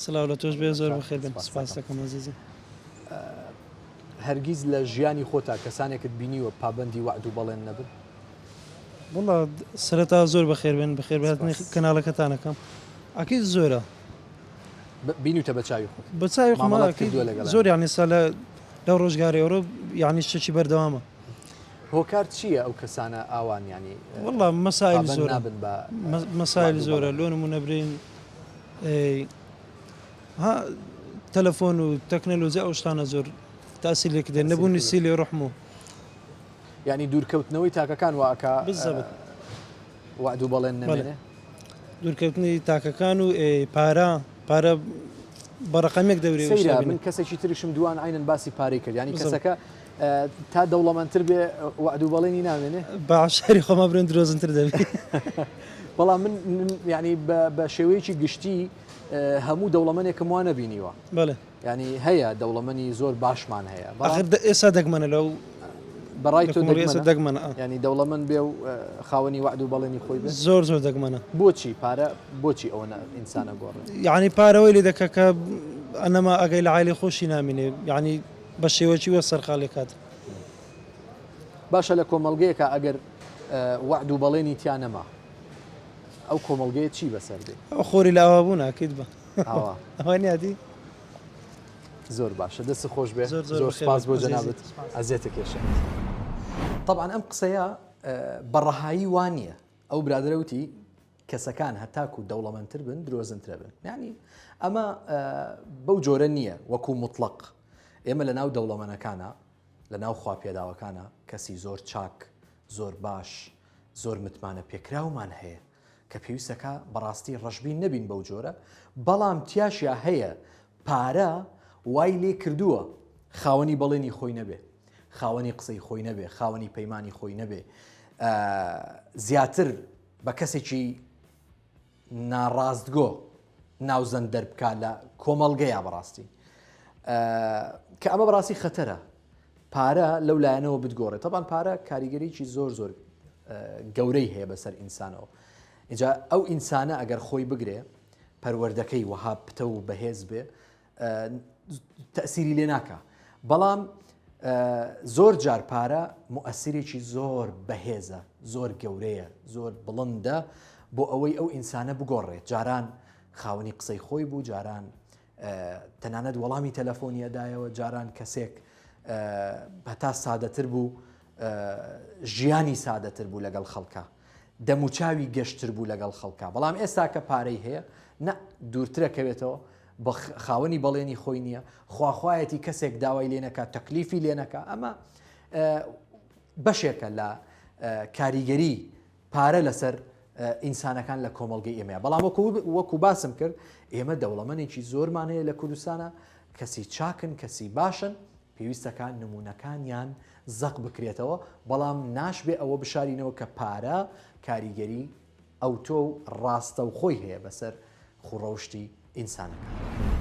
سڵاو لە تۆش بێ زۆر بەخێر بن سپاس دەکەم ئەزیزم. هەرگیز لە ژیانی خۆتا کەسانێکت بینیوە پابەندی وەعد و بەڵێن نەبن؟ وەڵا سەرەتا زۆر بەخێر بێن بەخێر بێتنی کەناڵەکەتانەکەم ئەکید زۆرە بینیوتە بە چاوی خۆت بە چاوی خۆم زۆر یانی سا لە لەو ڕۆژگاری ئەوڕۆ یانی شتێکی بەردەوامە. هۆکار چییە ئەو کەسانە ئاوان یانی وەڵا مەسایل زۆرە نابن بە مەسایل زۆرە لۆ نمونە برێین ها تەلەفۆن و تەکنەلۆجیا ئەو شتانە زۆر تاسی لێک دێن نەبوونی سیلی ڕحم و یعنی دوورکەوتنەوەی تاکەکان وا ئەکا بالضبط وعد و بەڵێن نەمێنێ دوورکەوتنی تاکەکان و پارە پارە بە ڕقەمێک دەورێ سەیرە من کەسێکی تریشم دوان عینەن باسی پارەی کرد ینی کەسەکە تا دەوڵەمەندتر بێ وعد و بەڵێنی نامێنێ بە عشاری خۆما برێن درۆزنتر دەبێ بەڵام من ینی بە شێوەیەکی گشتی هەموو دەوڵەمەنێکم وا نەبینیوە بەڵێ یانی هەیە دەوڵەمەنی زۆر باشمان هەیە ئاخر ئێستا دەگمەنە لەو بەڕای تۆ دەگمەنە دەگمەنە ینی دەوڵەمەند بێ و خاوەنی وعد و بەڵێنی خۆی بێ زۆر زۆر دەگمەنە بۆچی پارە بۆچی ئەوە ئینسانە گۆڕێ یعنی پارەوەی لێ دەکە کە ئەنەما ئەگەی لە عایلی خۆشی نامینێ یعنی بە شێوەکی وە سەرقاڵی کات باشە لە کۆمەڵگەیەکە ئەگەر وعد و بەڵێنی تیا نەما ئەو کۆمەڵگەیە چی بەسەر دێ؟ ئەو خۆری لە ئاوابوون ئەکەیت بە ئاوا ئەوە نیادی زۆر باشە دەست خۆش بێ زۆر زۆر سپاس بۆ جەنابت ئەزیەتە کێشە طبعا ئەم قسەیە بە ڕەهایی وا نییە ئەو برادرە وتی کەسەکان هەتاکو دەوڵەمەندتر بن درۆزنترە بن یعنی ئەمە بەو جۆرە نییە وەکو مطلق ئێمە لە ناو دەوڵەمەنەکانە لە ناو خوا پێداوەکانە کەسی زۆر چاک زۆر باش زۆر متمانە پێکراومان هەیە کە پێویستەکا بەڕاستی ڕەشبین نەبین بەو جۆرە بەڵام تیاشیا هەیە پارە وای لێ کردووە خاوەنی بەڵێنی خۆی نەبێ خاوەنی قسەی خۆی نەبێ خاوەنی پەیمانی خۆی نەبێ زیاتر بە کەسێکی ناڕاستگۆ ناوزەند دەربکا لە کۆمەڵگەیا بەڕاستی کە ئەمە بەڕاستی خەتەرە پارە لەو لایەنەوە بتگۆڕێت تەبان پارە کاریگەریی زۆر زۆر گەورەی هەیە بەسەر ئینسانەوە اینجا ئەو ئینسانە ئەگەر خۆی بگرێ پەروەردەکەی وەها پتە و بەهێز بێ تەئسیری لێ ناکا بەڵام زۆر جار پارە موئەسیرێکی زۆر بەهێزە زۆر گەورەیە زۆر بڵندە بۆ ئەوەی ئەو ئینسانە بگۆڕێت جاران خاوەنی قسەی خۆی بوو جاران تەنانەت وەڵامی تەلەفۆنی ئەدایەوە جاران کەسێک هەتا سادەتر بوو ژیانی سادەتر بوو لەگەڵ خەڵکە دەموچاوی گەشتر بوو لەگەڵ خەڵکە بەڵام ئێستا کە پارەی هەیە نە دوورترە کەوێتەوە خاوەنی بەڵێنی خۆی نییە، خواخوایەتی کەسێک داوای لێ نەکا، تەکلیفی لێ نەکا، ئەمە بەشێکە لە کاریگەری پارە لەسەر ئینسانەکان لە کۆمەڵگەی ئێمەیە بەڵام وەکو وەکو باسم کرد ئێمە دەوڵەمەنێکی زۆرمان هەیە لە کوردستانە کەسی چاکن کەسی باشن پێویستەکان نمونەکانیان زەق بکرێتەوە بەڵام ناشبێ ئەوە بشارینەوە کە پارە کاریگەری ئەوتۆ و ڕاستەوخۆی هەیە بەسەر خووڕەوشتی ئینسانەکان.